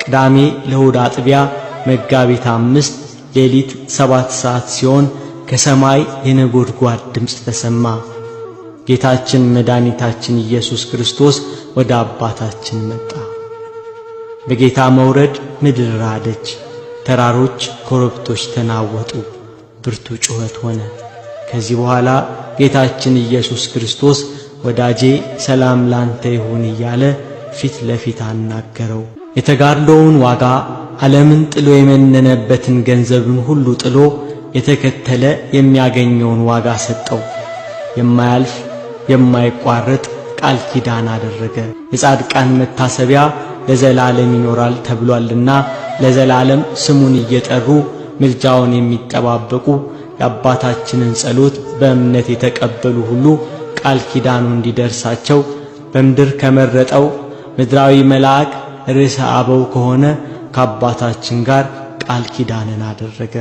ቅዳሜ ለእሁድ አጥቢያ መጋቢት 5 ሌሊት 7 ሰዓት ሲሆን ከሰማይ የነጎድጓድ ድምፅ ተሰማ። ጌታችን መድኃኒታችን ኢየሱስ ክርስቶስ ወደ አባታችን መጣ። በጌታ መውረድ ምድር ራደች፣ ተራሮች ኮረብቶች ተናወጡ፣ ብርቱ ጩኸት ሆነ። ከዚህ በኋላ ጌታችን ኢየሱስ ክርስቶስ "ወዳጄ፣ ሰላም ላንተ ይሁን" እያለ ፊት ለፊት አናገረው። የተጋድሎውን ዋጋ፣ ዓለምን ጥሎ የመነነበትን ገንዘብን ሁሉ ጥሎ የተከተለ የሚያገኘውን ዋጋ ሰጠው። የማያልፍ የማይቋረጥ ቃል ኪዳን አደረገ። የጻድቃን መታሰቢያ ለዘላለም ይኖራል ተብሏልና ለዘላለም ስሙን እየጠሩ ምልጃውን የሚጠባበቁ፣ የአባታችንን ጸሎት በእምነት የተቀበሉ ሁሉ ቃል ኪዳኑ እንዲደርሳቸው በምድር ከመረጠው ምድራዊ መልአክ ርዕሰ አበው ከሆነ ከአባታችን ጋር ቃል ኪዳንን አደረገ።